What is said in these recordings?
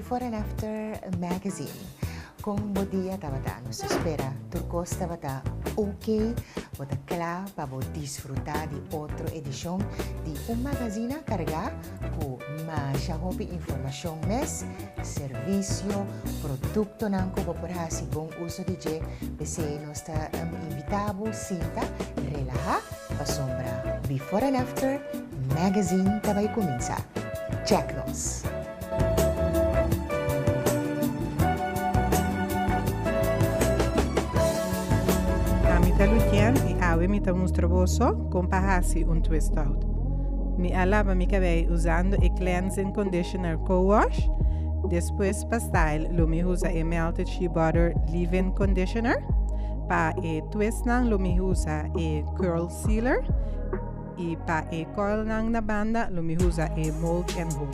Before and After Magazine. Kon bo dia tabata? Nos ta spera tur kos tabata ok. Bo ta kla pa bo disfruta di otro edishon di un magazina kargá ku masha hopi informashon mes, servisio, produktonan ku bo por hasi bon uso di dje. P'esei nos ta invitá bo sinta, relahá, pasobra Before and After Magazine ta bai kuminsá. Check nos! Ami ta Lutien y awe mi ta mustra boso con pa haci un twist out. Mi a laba mi cabey usando e cleansing conditioner co-wash, despues pa style lo mi usa e melted shea butter leave-in conditioner, pa e twistnan lo mi usa e curl sealer, Y pa e coilnan na banda lo mi usa e mold and hold.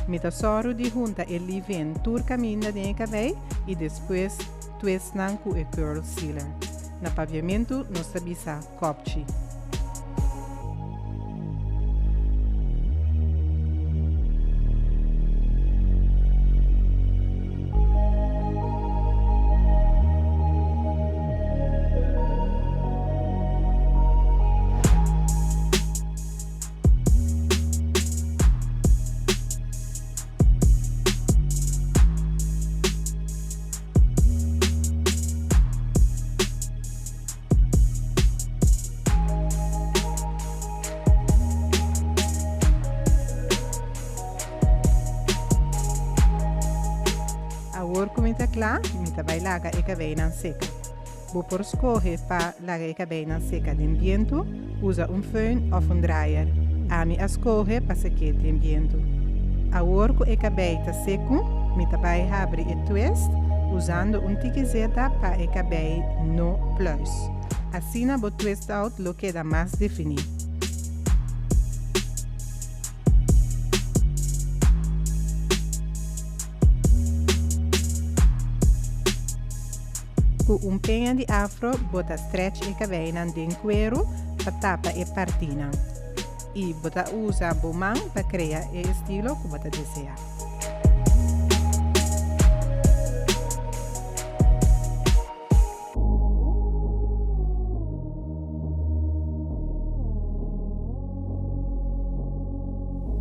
Mi ta sòru di hunta e leave-in tur kaminda den e kabei y despues twist nan ku e curl sealer. Na papiamentu nos ta bisa kopchi. Awor ku mi ta kla, mi ta bai laga e kabeinan seka. Bo por skohe pa laga e kabeinan seka den bientu, usa un föhn òf un draier. Ami a skohe pa sek'é den bientu. Awor ku e kabei ta seku, mi ta bai habri e twist usando un tiki zeta pa e kabei no pluis. Asina bo twist out lo keda mas definí. Ku un peña di afro bo ta stretch e kabeinan den kueru pa tapa e partinan i bo ta usa bo man pa krea e estilo ku bo ta deseá.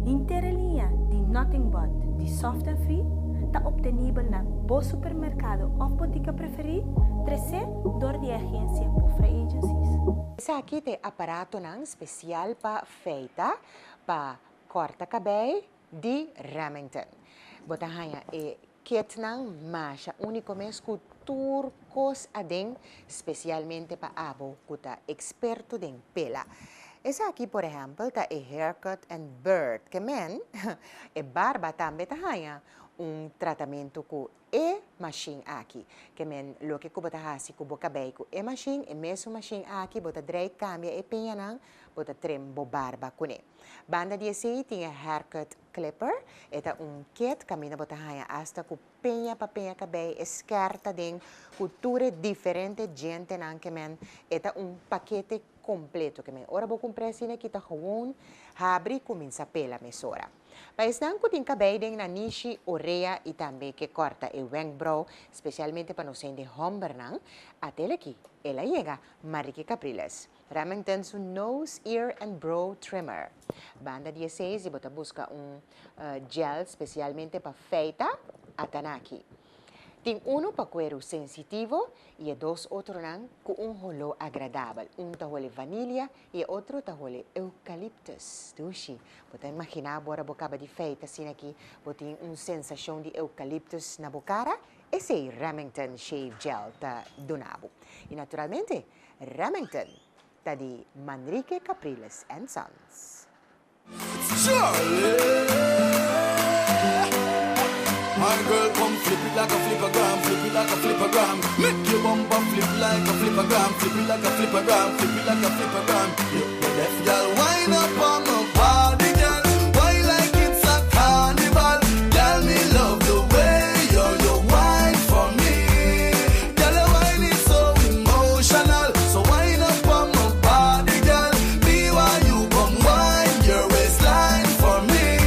Henter e liña di Nothing But di Soft and Free ta obtenibel na bo supermerkado òf botika preferí, tresé dor di e agensia Bofra Agencies. Esaki ta e aparatonan spesial pa feita, pa kòrta kabei di Remington. Bo ta haña e Kitnan masha úniko mes ku tur kos aden, spesialmente pa abo ku ta eksperto den pela. Esaki por ehèmpel ta e haircut and beard ke men, e barba tambe ta haña un tratamentu ku e mashin aki. Ke men loke ku bo ta hasi ku bo kabei ku e mashin, e mesun mashin aki bo ta drei kambia e piñanan, bo ta trim bo barba kuné. Banda di esei tin e haircut Clipper, e ta un kit kaminda bo ta haña asta ku peña pa peña kabei e skèr ta den ku tur e diferente djentenan ke men e ta un pakete kompleto ke men ora bo kumpr'é asina ki ta gewon habri kuminsá pela mesora. Pa esnan ku tin kabei den nanishi, orea i tambe ke kòrta e wenkbrou, spesialmente pa nos hende hòmbernan, atel aki el a yega Marieke Capriles. Remington su Nose, Ear and Brow Trimmer. Banda di esei si bo ta buska un gel spesialmente pa feita, atanaki. Tin unu pa kueru sensitivo i e dos otronan ku un holó agradabel. Un ta hole vanilia i e otro ta hole eukaliptus. Dushi! Bo ta imaginá bo ora bo kaba di feita asin'aki bo tin un sensashon di eukaliptus na bo kara? Esei Remington Shave Gel ta duna bo. I naturalmente Remington ta di Manrique Capriles and Sons. Charlie My girl come flip it like a flippergram Flip it like a flippergram Make your bumper flip like a flippergram Flip it like a flippergram Flip it like a flippergram You deaf girl wind up on my body girl Wine like it's a carnival Girl me love the way you you wine for me Girl your wine is so emotional So wind up on my body girl Me want you come wine your waistline for me.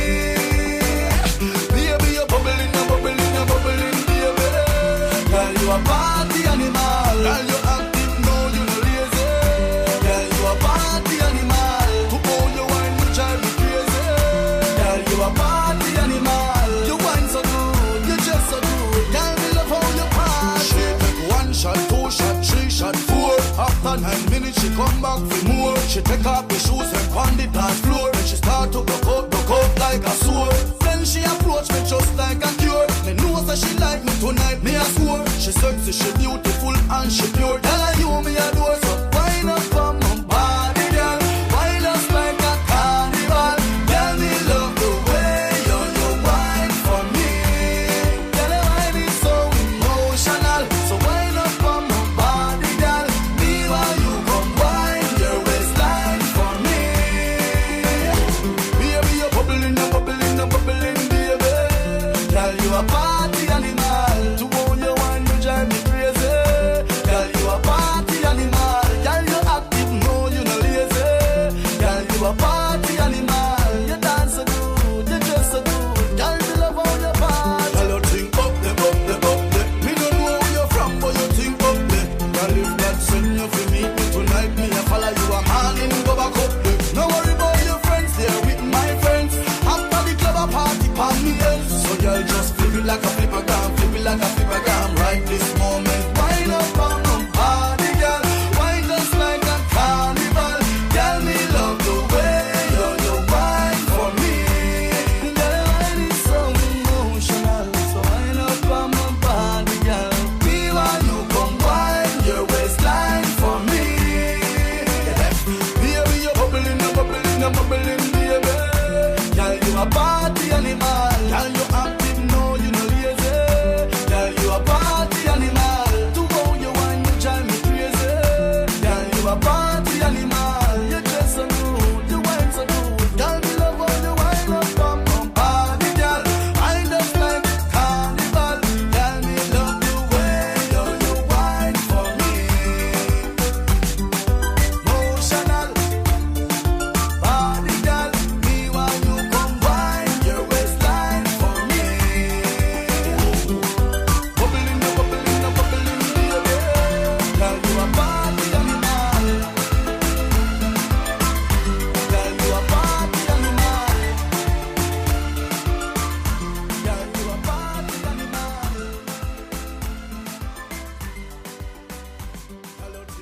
you a party animal. You wine so good, you just so good. Girl, me love how you party. She take one shot, two shot, three shot, four. After 9 minutes, she come back for more. She take off the shoes and pound the dance floor. Then she start to broke out like a sore. Then she approach me just like a cure. Me know that she like me tonight, me a score. She sexy, she beautiful and she pure. Girl, I you me adore, so wine up on my body, girl. Wine us like a carnival. Girl, me love the way you wine for me. Girl, your wine is so emotional. So wine up on my body, girl. Me while you come wine your waistline for me. Baby, you're bubbling, you're bubbling, you're bubbling, baby. Girl, you a party animal. To own your wine, you drive me crazy. Girl, you a party animal. Girl, you active, no, you no lazy. Girl, you a party animal. You dance so good, you dress so good. Girl, me love how you party. Girl, you think up there, up there, up there. Me no know where you're from, but you think up there. Girl, if God send you to meet me tonight, me a follow you a morning, go back up there. No worry about your friends, they're with my friends. After the club, a party pon me ends. So girl, just flip it like a flippergram, flip it like a flippergram. Right this moment, wind up on my body, girl. Wine just like a carnival. Girl, me love the way you wine for me. Girl, wine is so emotional. So wind up on my body, girl. Me while you come wine your waistline for me. Baby, you're bubbling, you're bubbling, you're bubbling, baby. Girl, you a party animal. Girl, you active, no, you no lazy. Girl, you a party animal. To how you wine, you drive me crazy. Girl, you a party animal. You dress so good, you wine so good. Girl, me love how you wine up on my body, girl. I just like carnival. Girl, me love the way you wine for me. Emotional body, girl. Me want you come wine your waistline for me. Bubbling, you bubbling, you bubbling, baby. Girl, you a party animal. Girl, you a party animal. Girl, you a party animal. Hello, T.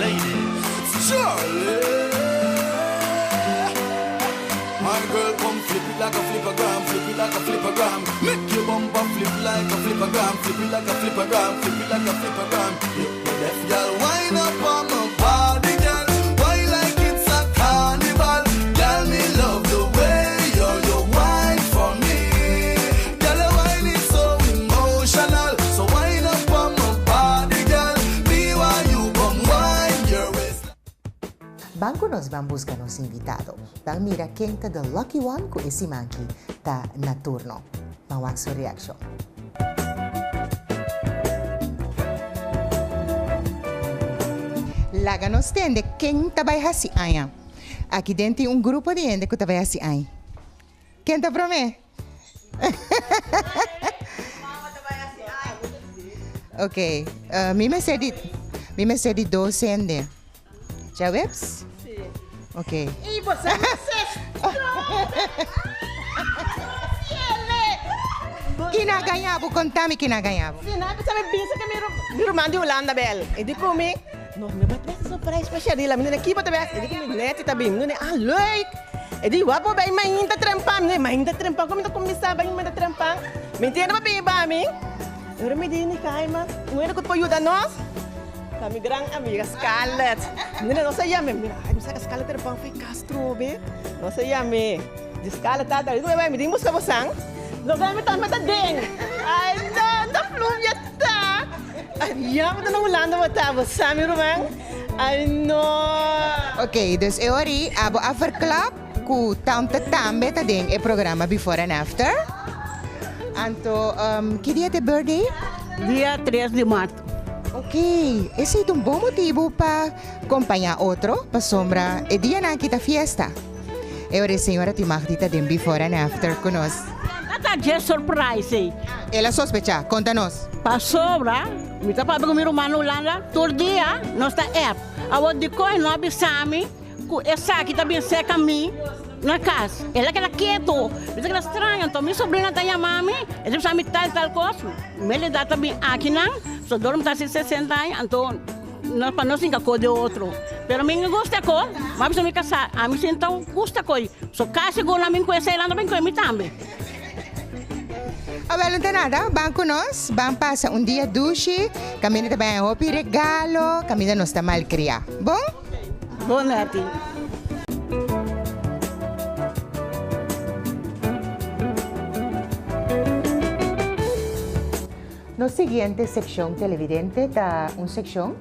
Ladies, Charlie. My girl, come flip it like a flippergram, flip it like a flippergram. Make your bumper flip like a flippergram, flip it like a flippergram, flip it like a flippergram. You deaf girl, wind up on my body, girl. Wine like it's a carnival. Girl, me love the way you wine for me. Girl, your wine is so emotional. So wind up on my body, girl. Me while you come wine your waist. Ban ku nos ban buska nos invitado. Ban mira ken ta the lucky one ku e siman aki ta na turno. Ban wak su reakshon. Laga nos tende ken ta bai hasi aña. Aki den tin un grupo di hende ku ta bai hasi aña. Ken ta promé? Ok, mi mester di dos hende. Djaweps? Si. Ok. I bo sa Ken a gaña bo? Konta mi ken a gaña bo. Si, na bisa mi bisa ku mi ruman di Hulanda bel. E di ku mi, no, mi bai best surprise pa Sharila. Mi nene, kiba ta best? E di ku mi neti ta bin. Mi nene, ah, leuk. E di, wak bo bai mainta trempan. Mi nene, mainta trempan? Kon mi ta kuminsá bai mainta trempan? Mi entiende pa biba mi. Ora mi di, Nikaima, un hende ku por yuda nos ta mi gran amiga Scarlett. Mi nene, nos a yam'é. Mi nene, ay, mi sa ku Scarlett ta trempan for Castro, be. Nos a yam'é. Di Scarlett tata, di ku mi bai, mi tin buska bosan. Lo bai mi tambe ta den. Ay, no, ta flubia ta. Ay, ya bo ta na Hulanda bo ta, bo sa mi ruman. Ay, no. Ok, dus e ora ei abo a verklap ku tante tambe ta den e programa Before and After. Anto, ki dia ta e birthday? Dia 3 di mart. Ok, esei ta un bon motibu pa kompañá otro pasobra e dianan aki ta fiesta. E ora e señora tin mag di ta den Before and After ku nos. Ta dje surprise ei. El a sospechá, konta nos. Pasobra. Mi ta papia ku mi ruman na Hulanda tur dia, nos ta app. Awor dikon e no a bisa mi ku esaki ta bin serka mi na kas? El a keda ketu. Mi ta keda straño. Anto mi sobrina ta yama mi, e ta bisa mi tal tal kos. Mi edat ta bin akinan, so dor mi ta hasi sesenta aña, anto nos pa nos hinka ko di otro. Pero mi no gusta ko, mi a bisa mi kasá, ami si no ta gusta ko. So kasi ku nan bin ku esei nan ta bin ku mi tambe. Awel no ta nada, ban ku nos, ban pasa un dia dushi, kaminda ta bai hopi regalo, kaminda nos ta malkriá. Bon? Bon, Netty. Nos siguiente sekshon televidente ta un sekshon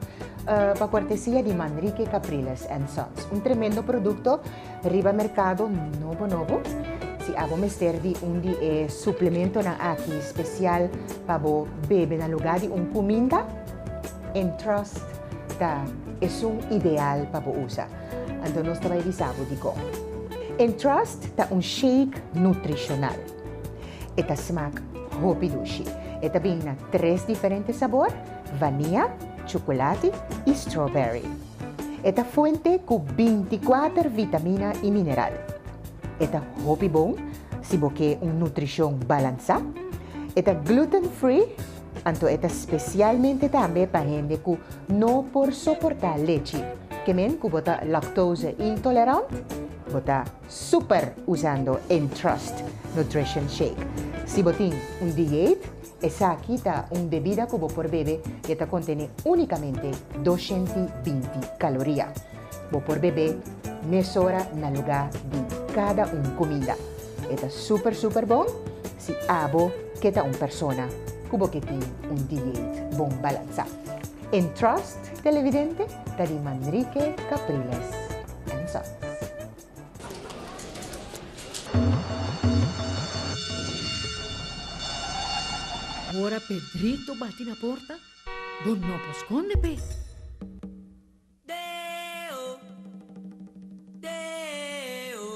pa kortesia di Manrique Capriles and Sons. Un tremendo produkto Riba merkado nobo nobo, si abo mester di un di e suplementonan aki spesial pa bo bebe na lugá di un kuminda, Entrust ta esun ideal pa bo usa. Anto nos ta bai bisa bo dikon. Entrust ta un shake nutrishonal. E ta smak hopi dushi. E ta bin na tres diferente sabor, vania, chukulati i strawberry. E ta fuente ku binti kuater vitamina i mineral. E ta hopi bon si bo ke un nutrishon balansá. E ta gluten free, anto e ta spesialmente tambe pa hende ku no por soportá lechi. Ke men ku bo ta lactose intolerant, bo ta super usando Entrust Nutrition Shake. Si bo tin un dieet, Esaki ta un bebida ku bo por bebe i e ta kontené únikamente 220 kaloria. Bo por beb'é mesora na lugá di kada un kuminda. E ta super super bon si abo ke ta un persona ku bo ke tin un dieet bon balansá. Entrust televidente ta di Manrique Capriles and Sons. Ora Pedrito bati na porta, bo no por skonde p'e.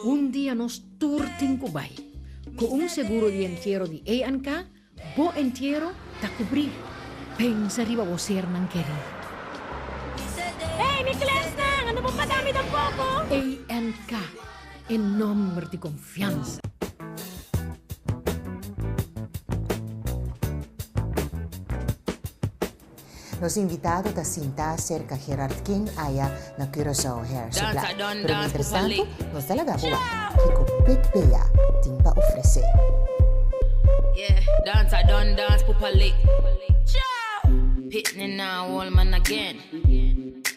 Un dia nos tur tin ku bai. Ku un seguro di entiero di ANK, bo entiero ta kubrí. Pensa riba bo sernan kerí. Hey, mi klesnan, ando bo paga mi tampoko? ANK, e nomber di konfiansa. Nos invitado ta sinta serka Gerard King aya na Curaçao Hair Supply. Pero mientras tanto, nos ta laga bo wak kiko Big Bea tin pa ofresé. Yeah, dance I done dance poopa lick. Pitney now old man again.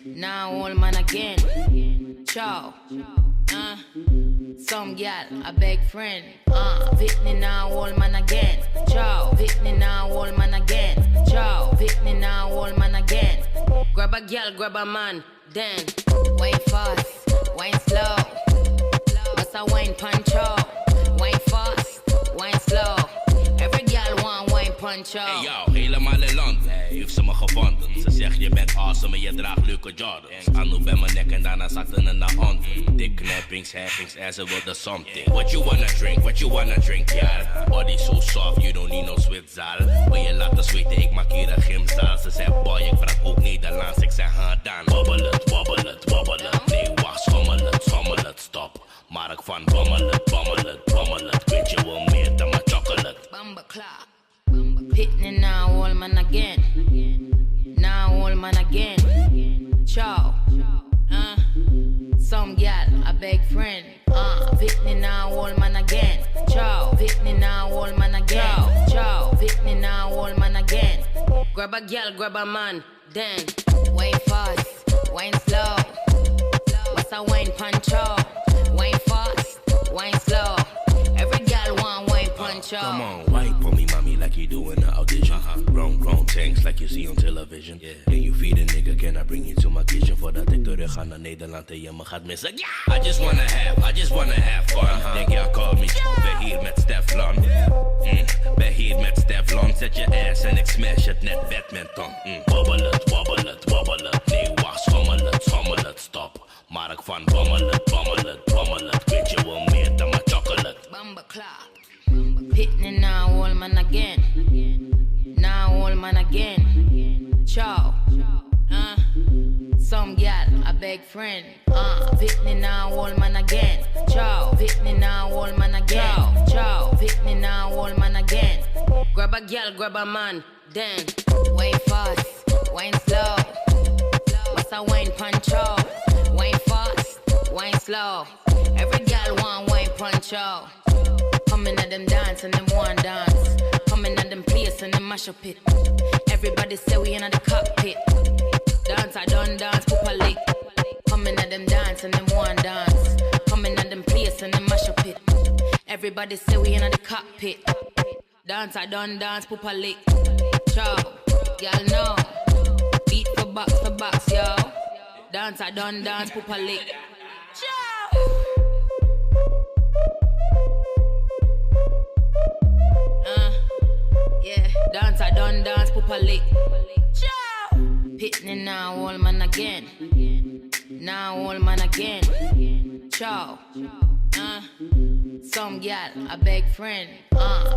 Now old man again. Ciao. Some gal, a beg friend. Pitney now old man again. Ciao. Pitney now old man again. Ciao. Pitney now old man again. Grab a gal, grab a man, then wine fast, wine slow. What's a wine punch out? Wine fast, wine slow. Every gal want wine punch out. Hey yo, helemaal in Londen heeft ze me gevonden. Ze zegt je bent awesome en je draagt leuke Jordans. Anu bij mijn nek en daarna zakte het naar onder. Dik knappings, heffings en ze wilde something. What you wanna drink, what you wanna drink, yeah. Body so soft, you don't need no Zwitser. Wil je laten zweten, ik maak hier een gymzaal. Ze zei boy, ik praat ook Nederlands, ik zei ha dan. Wobbel het, wobbel het, wobbel het. Nee, wacht, schommel het, schommel het, stop. Mark van bommel het, bommel het, bommel het. Weet je wel meer dan mijn chocolate. Bamba klaar. Pitney now, old man again. Now, old man again. Ciao. Some gal, a beg friend. Pitney now, old man again. Ciao. Pitney now, old man again. Ciao. Pitney now, old man again. Grab a gal, grab a man, then wine fast, wine slow. What's a wine punch out? Wine fast, wine slow. Every gal want wine punch out. Come on, wipe on me, mommy, like you do in the audition. Grown, grown tanks like you see on television. Yeah. Can you feed a nigga? Can I bring you to my kitchen? Voordat ik terug ga naar Nederland en je me gaat missen. Yeah! I just wanna have, I just wanna have fun. Denk ja, call me, ben hier met Steflon. Ben hier met Steflon. Zet je ass en ik smash het net badminton. Wobbel het, wobbel het, wobbel het. Nee, wacht, schommel het, schommel het, stop. Mark van bommel het, bommel het, bommel het. Weet je wel meer dan mijn chocolate. Bamba klaar. Pitney now, old man again. Now, old man again. Some gal, a beg friend. Pitney now, old man again. Chow, pitney now, old man again. Chow, pitney now, old man again. Grab a gal, grab a man, then. Wine fast, wine slow. What's a wine punch out? Wine fast, wine slow. Every gal want wine punch out. Coming at them dance and them one dance. Coming at them place and them mash up it. Everybody say we in the cockpit. Dance, I done dance, poop a lick. Coming at them dance and them one dance. Coming at them place and them mash up it. Everybody say we in the cockpit. Dance, I done dance, poop a lick. Chow, y'all know. Beat for box, yo. Dance, I done dance, poop a lick. Chow! Yeah. Dance, I done dance, poop a lick. Chow! Pitney now, old man again. Now, old man again. Chow. Some gal, a beg friend.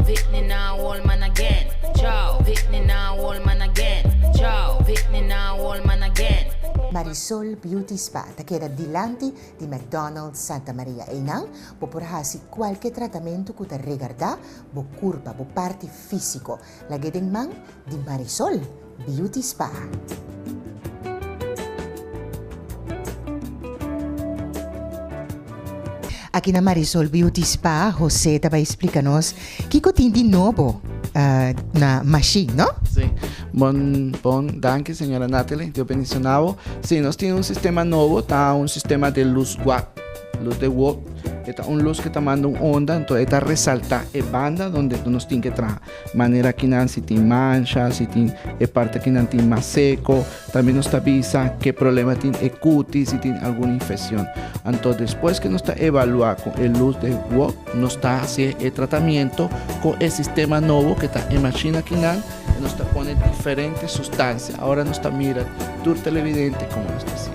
Pitney now, old man again. Chow. Pitney now, old man again. Chow. Pitney now, old man again. Marisol Beauty Spa, ta keda dilanti di McDonald's Santa Maria. Einan, bo por hasi kualke tratamentu ku ta regardá bo kurpa, bo parti físiko. Lag'é den man di Marisol Beauty Spa. Aki na Marisol Beauty Spa, José ta bai splika nos kiko tin di nobo na machine, no? Sí. Bon, bon, danki señora Natalie, Dios bendiciona bo. Sí, nos tin un sistema nobo, ta un sistema de luz watt, luz de watt. E ta un luz que ta manda un onda, entonces e ta resalta e banda donde nos tin que traha. Manera kinan si tin mancha, si tin e parte kinan tin mas seco, tambe nos ta bisa ke problema tin e cutis, si tin algun infeccion. Anto despues que nos ta evalua con e luz de watt, nos ta haci e tratamiento con e sistema nobo que ta e machine kinan, e nos ta pone diferente sustancia. Ahora nos ta mira tur televidente como nos ta haci.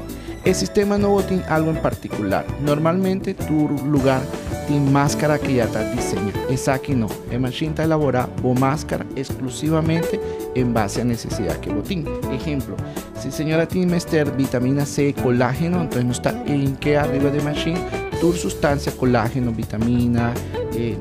E sistema nobo tin algo en particular. Normalmente tur lugar tin máscara que ya ta diseña. Esaki no. E machine ta elabora bo máscara exclusivamente en base a necesidad que bo tin. Ejemplo, si señora tin mester vitamina C, colágeno, entonces nos ta en que arriba de machine tur sustancia, colágeno, vitamina,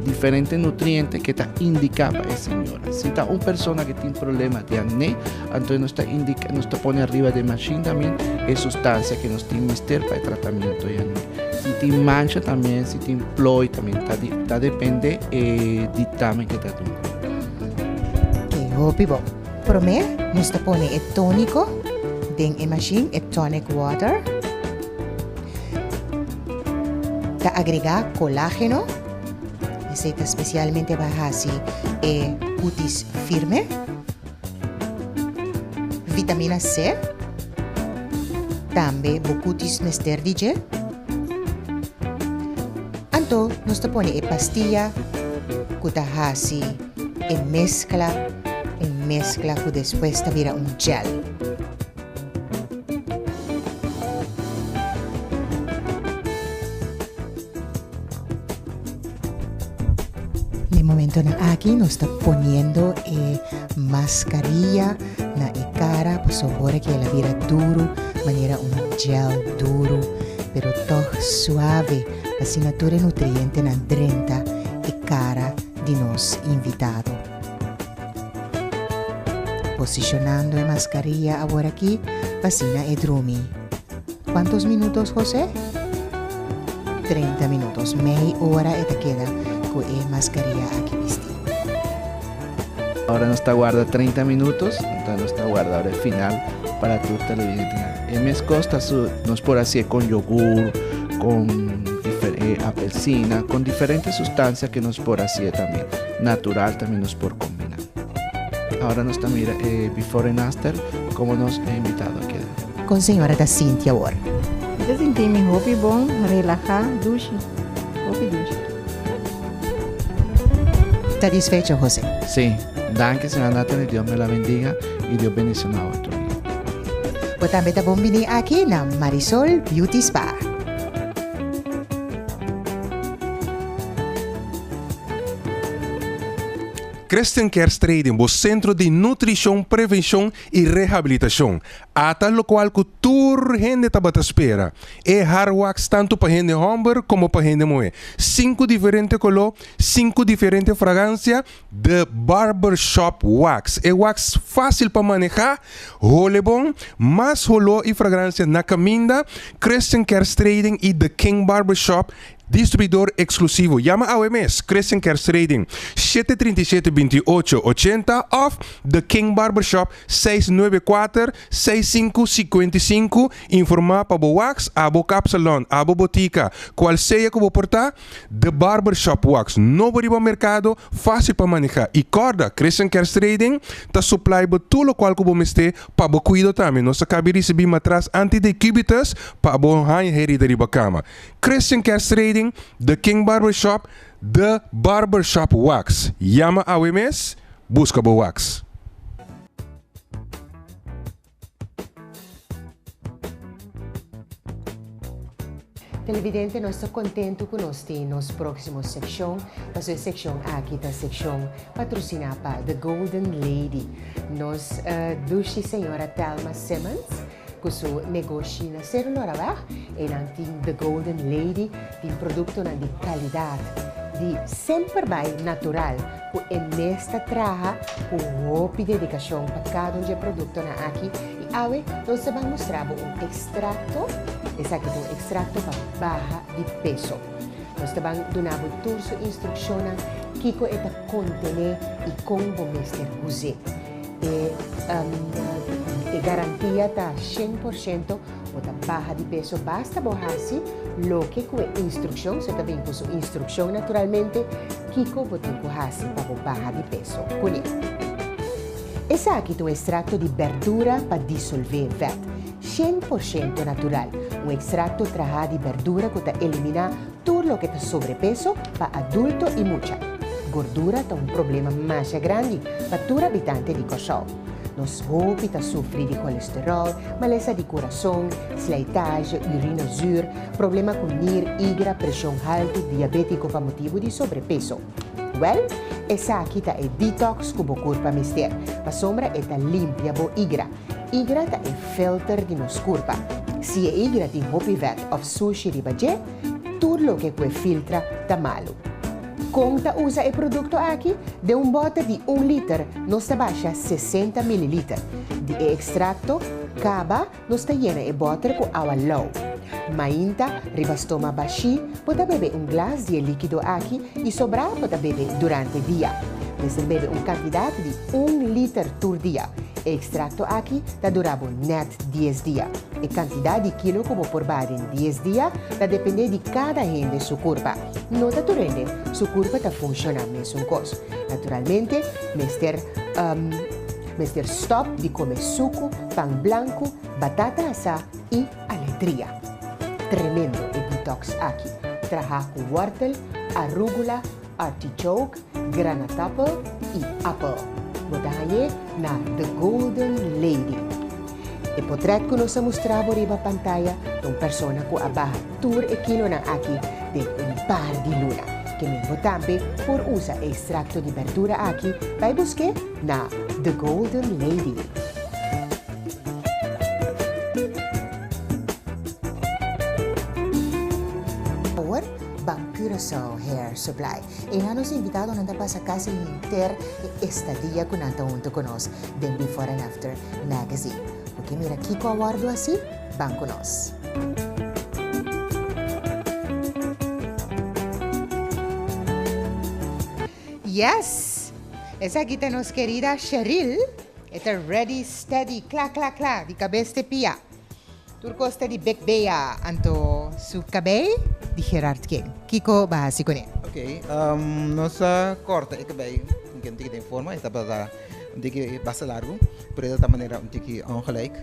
diferente nutriente que ta indica pa e señora. Si ta un persona que tin problema de acné, entonces nos ta indica, nos ta pone arriba de machine también e sustancia que nos tin mester pa e tratamiento de acné. Si tin mancha también, si tin plooi también, ta di, ta depende e dictamen que ta duna. Ke hopi bo. Prome, nos ta pone e tónico den e machine, e tonic water. Ta agrega colágeno. Esei ta specialmente pa hasi e cutis firme. Vitamina C. Tambe bo cutis mester di dje. Anto nos ta pone e pastilla cu ta hasi e mezcla, un mezcla cu despues ta bira un gel. Na e momentonan aki nos ta poniendo e mascarilla na e cara pasobra ora cu el a bira duro manera un gel duro pero toch suave pa asina tur e nutrientenan drenta e cara di nos invitado. Posicionando e mascarilla awor aki pa asina e drumi. Cuantos minutos, José? 30 minutos. Mei ora e ta keda cu e mascarilla aki bisti. Ahora nos ta guarda 30 minutos, entonces nos ta guarda ahora el final para tu televidente. E mes costa su, nos por hacer con yogur, con apelsina, con diferentes sustancias que nos por hacer también. Natural también nos por combinar. Ahora nos ta mira before and after, como nos ha invitado a quedar. Con señora ta sinti awor? Mi ta sinti mi hopi bon, relaja, dushi. Hopi dushi. Satisfecho, José? Sí. Danke, señora Natalie. Dios me la bendiga y Dios bendiciona a otro día. Bo tambe ta bon bini aki na Marisol Beauty Spa. Christian Care Trading, bo centro di nutricion, prevencion y rehabilitacion. Ata lokual ku tur hende tabata spera. E har wax tantu pa hende hòmber komo pa hende muhé. Sinku diferente koló, sinku diferente fragansia, The Barber Shop Wax. E wax fásil pa manehá, hole bon, mas holó i fragransia na kaminda, Christian Kerst Trading i The King Barber Shop Distribuidor eksklusivo. Yama awe mes, Christian Kerst Trading, 737 28 80 òf The King Barbershop, 694 65 55. Informá pa bo wax, abo kapsalon, abo botika, kual sea ku bo por ta, The Barbershop Wax, nobo riba merkado, fásil pa manehá. I kòrda, Christian Kerst Trading ta suplai bo tur lokual ku bo mester pa bo kuido tambe. Nos ta kabi risibí matras anti-decubitus pa bo haña herida riba kama. Christian Cash Trading, The King Barber Shop, The Barber Shop Wax. Yama awe mes, buska bo wax. Televidente, nos ta kontentu ku nos tin nos próksimo sekshon, paso e sekshon aki ta sekshon patrosiná pa The Golden Lady. Nos dushi señora Thelma Simmons Ku su negoshi na Seru Loraweg, einan tin The Golden Lady, tin produktonan di kalidat, di semper bai natural, ku e mes ta traha ku hopi dedikashon pa kada un dje produktonan aki. I awe nos ta ban mustra bo un ekstrakto, esaki ta un ekstrakto pa baha di peso. Nos ta ban duna bo tur su instrukshonnan, kiko e ta kontené i kon bo mester us'é. E e garantia ta 100% bo ta baha di peso basta bo hasi loke ku e instrukshon, so ta bin ku su instrukshon naturalmente, kiko bo tin ku hasi pa bo baha di peso kuné. Esaki ta un ekstrakto di berdura pa disolvé vèt, 100% natural, un ekstrakto trahá di berdura ku ta eliminá tur loke ta sobrepeso pa adulto i mucha. Gordura ta un problema masha grandi pa tur habitante di Kòrsou. Nos hopi ta sufri di kolesteròl, malesa di kurason, slijtage, urine zuur, problema ku nir, igra, preshon haltu, diabétiko pa motibu di sobrepeso. Wèl, esaki ta e detox ku bo kurpa mester, pasobra e ta limpia bo igra. Igra ta e filter di nos kurpa. Si e igra tin hopi vèt òf sushi riba dje, tur loke ku e filtra ta malu. Kon ta usa e produkto aki? Den un bòter di un liter nos ta basha 60 mililiter di e ekstrakto, kaba nos ta yena e bòter ku awa lou. Mainta, riba stoma bashí, bo ta bebe un glas di e líkido aki i sobrá bo ta bebe durante dia. Mester bebe un kantidat di un liter tur dia. E ekstrakto aki ta dura bo nèt dies dia. E kantidat di kilo ku bo por baha den dies dia ta dependé di kada hende su kurpa. No ta tur hende su kurpa ta funshoná mesun kos. Naturalmente mester mester stòp di kome suku, pan blanku, batata asá i aletria. Tremendo e detox aki. Trahá ku wòrtel, arúgula, artichoke, granatapel i apel. Bo ta hañ'é na The Golden Lady. E potrèt ku nos a mustra bo riba pantaya ta un persona ku a baha tur e kilonan aki den un par di luna. Ke men bo tambe por usa e ekstrakto di bèrdura aki bai busk'é na The Golden Lady. Awor ban Curaçao Hair Supply. Einan nos invitadonan ta pasa kasi henter e estadia ku nan ta huntu ku nos den Before and After Magazine. Bo ke mira kiko a wòrdu hasi? Ban ku nos! Yes! Esaki ta nos kerida Cheryl. E ta ready, steady, kla kla kla, di kabes te pia. Tur kos ta di Big Bea, anto su kabei di Gerard King. Kiko bo a hasi kuné? Ok, nos a korta e kabei un tiki den forma, e tabata un tiki basta largu, pero e ta manera un tiki ongelijk.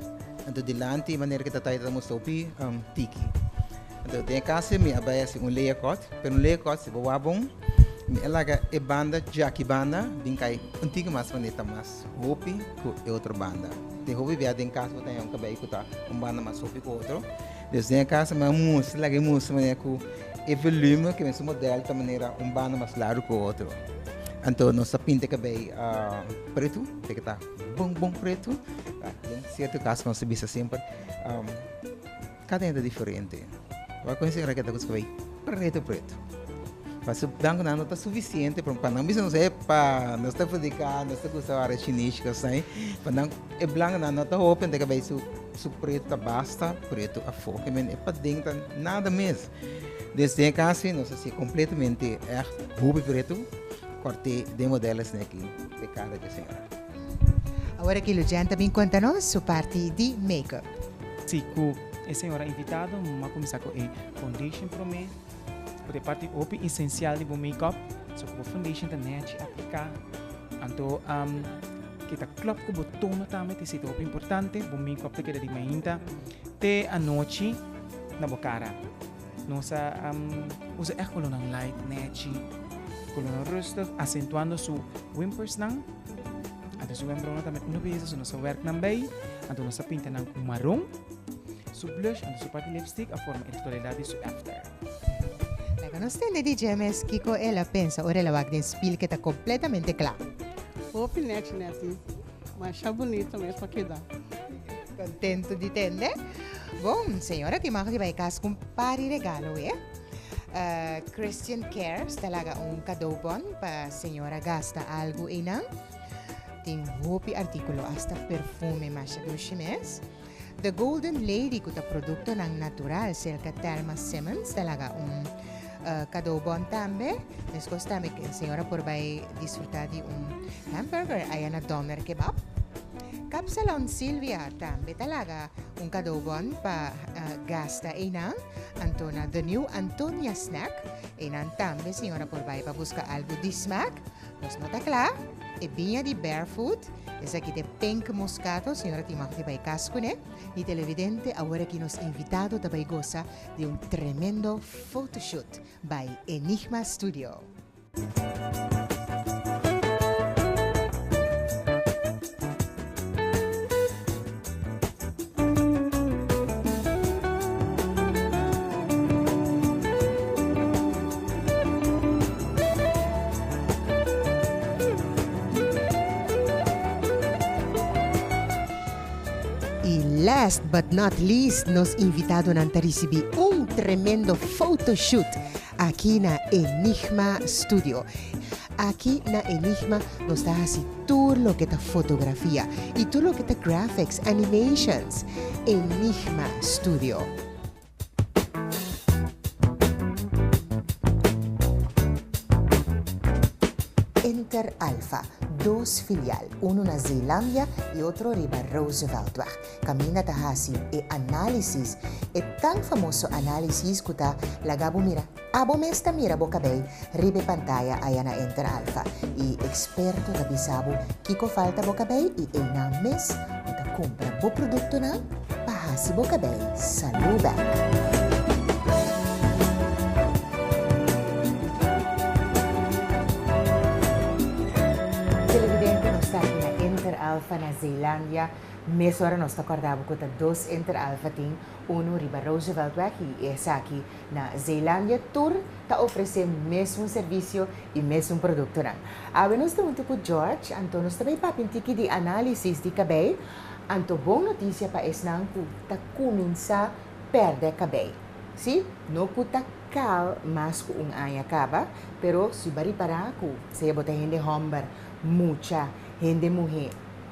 Anto dilanti manera ku ta ta e ta mustra hopi tiki. Anto den e kas mi a bai hasi un layer cut, pero un layer cut si bo wak bon, mi a laga e banda djaki banda bin kai un tiki mas manera ta mas hopi ku e otro banda. Den hopi bia den kas bo ta haña un kabei ku ta un banda mas hopi ku otro. Dus den e kas mi a mustra, laga e mustra manera ku e volume ku e mesun model ta manera un banda mas largu ku otro. Anto nos ta pinta e kabei pretu, te ke ta bon bon pretu. Den sierto kaso nos ta bisa semper, kada hende ta diferente. Bo a konsidera ke ta ku su kabei pretu pretu. Pa su blanku nan no ta sufisiente, pero pa nan bisa nos, epa, nos ta prediká, nos ta gusta wara shinishi kos ahí. Pa nan e blanku nan no ta hopi, anto e kabei su su pretu ta basta pretu afó. Ke men e paden ta nada mes. Dus den e kas nos a hasié kompletamente ègt hopi pretu, kòrt'é den modèl asina aki p'e kara dje señora. Awor aki Lucian ta bin konta nos su parti di make-up. Si ku e señora invitado, mi a kuminsá ku e foundation promé, ku ta e parti hopi esensial di bo make-up. So ku bo foundation ta nèchi apliká, anto ke ta klòp ku bo tono tambe ta esei ta hopi importante. Bo make-up ta keda di mainta te anochi na bo kara. Nos a usa ègt kolónan light, nèchi, kolónan rustig, asentuando su wimpersnan. Anto su wembrouwnan tambe unu bes so nos a wèrk nan bei. Anto nos a pinta nan ku maron. Su blush anto su parti lipstick a forma e totalidat di su after. Laga nos tende di dje mes kiko el a pensa ora el a wak den spil ke ta kompletamente kla. Hopi nèchi nèti. Masha bunito mes pa keda. Contento di tende. Bon, señora tin mag di bai cas cu un par di regalo we. Christian Cares ta laga un cadeaubon pa señora gasta algo eynan. Tin hopi articulo, hasta perfume masha dushi mes. The Golden Lady cu ta productonan natural cerca Thelma Simmons ta laga un cadeaubon tambe. Mescos tambe señora por bai disfruta di un hamburger aya na Doner Kebab. Kapsalon Silvia tambe ta laga un cadeaubon pa gasta eynan. Anto na The New Antonia Snack eynan tambe señora por bai pa busca algo di smaak. Nos no ta kla. E biña di Barefoot, esaki ta e pink moscato, señora tin mag di bai kas kuné. Y televidente, awor aki nos invitado ta bai gosa di un tremendo photoshoot by Enigma Studio. Y last but not least nos invitadonan ta ricibi un tremendo photoshoot aki na Enigma Studio. Aki na Enigma nos ta haci tur loke ta fotografia y tur loke ta graphics, animations. Enigma Studio. Inter Alpha, dos filial, unu na Zeelandia y otro riba Rooseveltweg. Caminda ta haci e análisis, e tan famoso análisis cu ta laga bo mira abo mes ta mira bo cabey riba e pantaya aya na Inter Alpha. Y experto ta bisa bo kico falta bo cabey y eynan mes bo ta cumpra bo productonan pa hasi bo kabei salú bèk. Televidente nos ta aki na Inter Alpha na Zeelandia. Mesora nos ta kòrda bo ku ta dos Inter Alpha tin, unu riba Rooseveltweg i esaki na Zeelandia. Tur ta ofresé mesun servisio i mesun produktonan. Awe nos ta huntu ku George, anto nos ta bai papia un tiki di análisis di kabei. Anto bon notisia pa esnan ku ta kuminsá pèrdè kabei. Sí, no ku ta kal mas ku un aña kaba, pero si bo a ripará ku sea bo ta hende hòmber, mucha, hende muhé,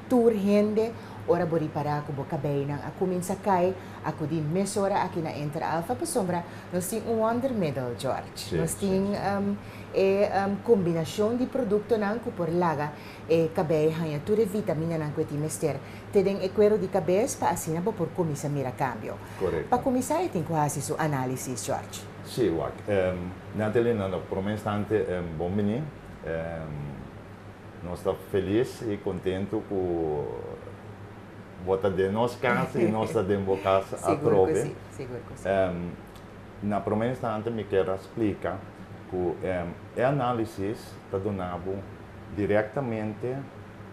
tur hende, ora bo ripará ku bo kabeinan a kuminsá kai, akudí mesora aki na Inter Alpha pasobra nos tin un wondermiddel, George. Nos tin e kombinashon di produktonan ku por laga E kabei haña tur e vitaminanan ku e tin mester te den e kuero di kabes pa asina bo por kuminsá mira kambio. Korekto. Pa kuminsá e tin ku hasi su análisis, George. Sí, wak. Nathalie, na promé instante bon bini. Nos ta felis i kontentu ku bo ta den nos kas i nos ta den bo kas Sigur ku atrobe. sí, sigur ku sí. Na promé instante mi kier a splika ku e análisis ta duna bo Direktamente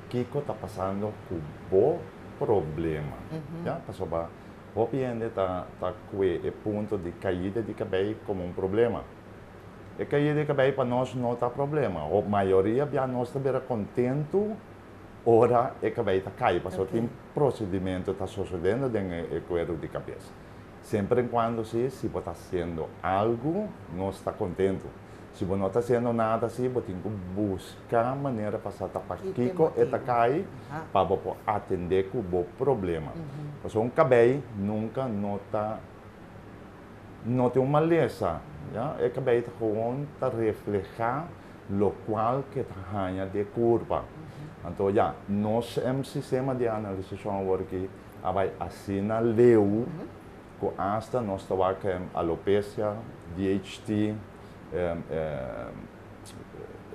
kiko ta pasando ku bo problema. Ya, pasobra hopi hende ta ta kue e punto di kaida di kabei komo un problema. E kaida di kabei pa nos no ta problema. O mayoria bia nos ta bira kontentu ora e kabei ta kai, pasobra tin prosedimentu ta sosodendo den e kueru di kabes. Semper en kuando si, si bo ta hasiendo algu, nos ta kontentu. Si bo no ta hasiendo nada si, bo tin ku buska manera pa sa ta pakiko e ta kai pa bo por atendé ku bo problema. Pasobra un kabei nunka no ta no tin un malesa, ya. E kabei ta gewoon ta reflehá lokual ke ta haña di e kurpa. Anto ya, nos sistema di analisashon awor aki a bai asina leu ku asta nos ta wak alopecia, DHT,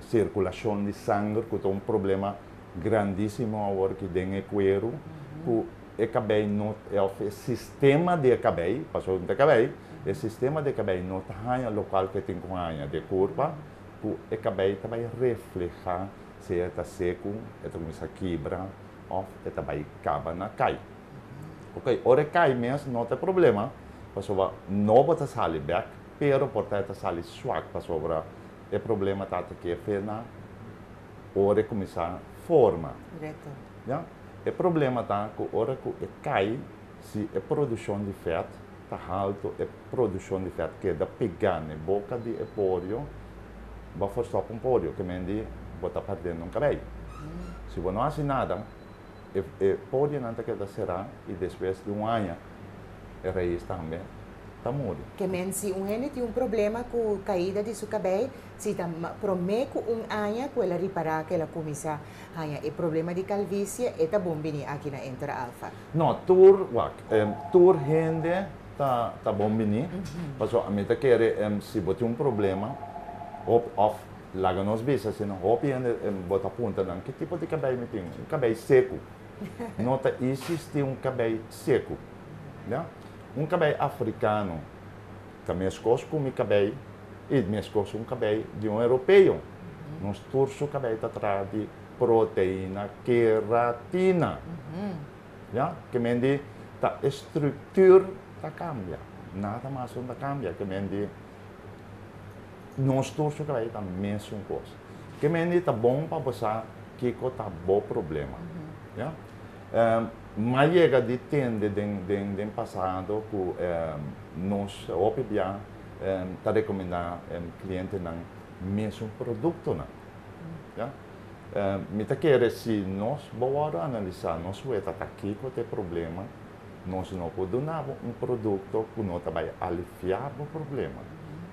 sirkulashon di sanger ku ta un problema grandísimo awor aki den e kueru ku e kabei no òf e sistema di e kabei, pasobra no ta e kabei, e sistema di e kabei no ta haña lokual ku e tin ku haña di e kurpa ku e kabei ta bai reflehá sea e ta seku, e ta kuminsá kibra òf e ta bai kaba na kai. Ok, ora e kai mes no ta e problema, pasobra no bo ta sali bèk, pero por ta e ta sali swak pasobra e problema ta ta ke fe na ora e kuminsá forma. Korekto. Ya. E problema ta ku ora ku e kai, si e produkshon di fèt ta haltu, e produkshon di fèt keda pegá na e boka di e porio, bo a forstòp un porio, ke men di bo ta pèrdendo un kabei. Si bo no hasi nada, e e porionan ta keda será i despues di un aña e rais tambe ta muri. Ke men si un hende tin un problema ku kaida di su kabei, si ta promé ku un aña ku el a ripará ku el a kuminsá haña e problema di kalvisie, e ta bon bini aki na Enter Alpha. No, tur, wak, tur hende ta ta bon bini, pasobra ami ta kere si bo tin un problema, hop òf laga nos bisa asina, hopi hende bo ta puntra nan ki tipo di kabei mi tin, un kabei seku. No ta isisti un kabei seku, ya. Un kabei afrikano ta meskos ku mi kabei i meskos un kabei di un europeo. Nos tur su kabei ta traha di proteina keratina. Ya, ke men di ta e structuur ta cambia, nada mas no ta cambia, ke men di nos tur su kabei ta mesun cos. Ke men di ta bon pa bo sa kico ta bo problema. Ya. M'a yega di tende den den den pasado cu nos hopi bia ta recomenda clientenan mesun productonan. Ya. Mi ta kere si nos bo wòrdu analisá, nos weta ta kiko ta e problema, nos no por duna bo un produkto ku no ta bai aliviá bo problema.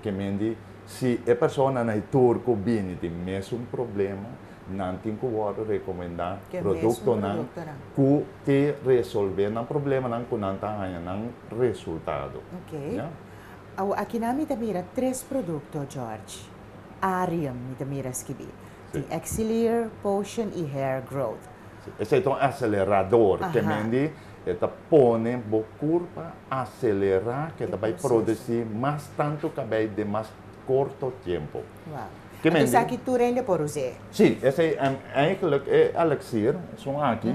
Ke men di, si e persona na e tur ku bini tin mesun problema, nan tin ku wòrdu rekomendá produktonan ku te resolvé nan problemanan ku nan ta haña nan resultado. Ya. Awor akinan mi ta mira tres produkto, George. Arium mi ta mira skibí. Tin Exilier, Potion i Hair Growth. Esei ta un acelerador, ke men di e ta pone bo kurpa acelerá ke ta bai produsí mas tantu kabei den mas korto tiempo. Wow. Anto esaki tur hende por us'é? Sí, esei eigenlijk e elixir, esun aki,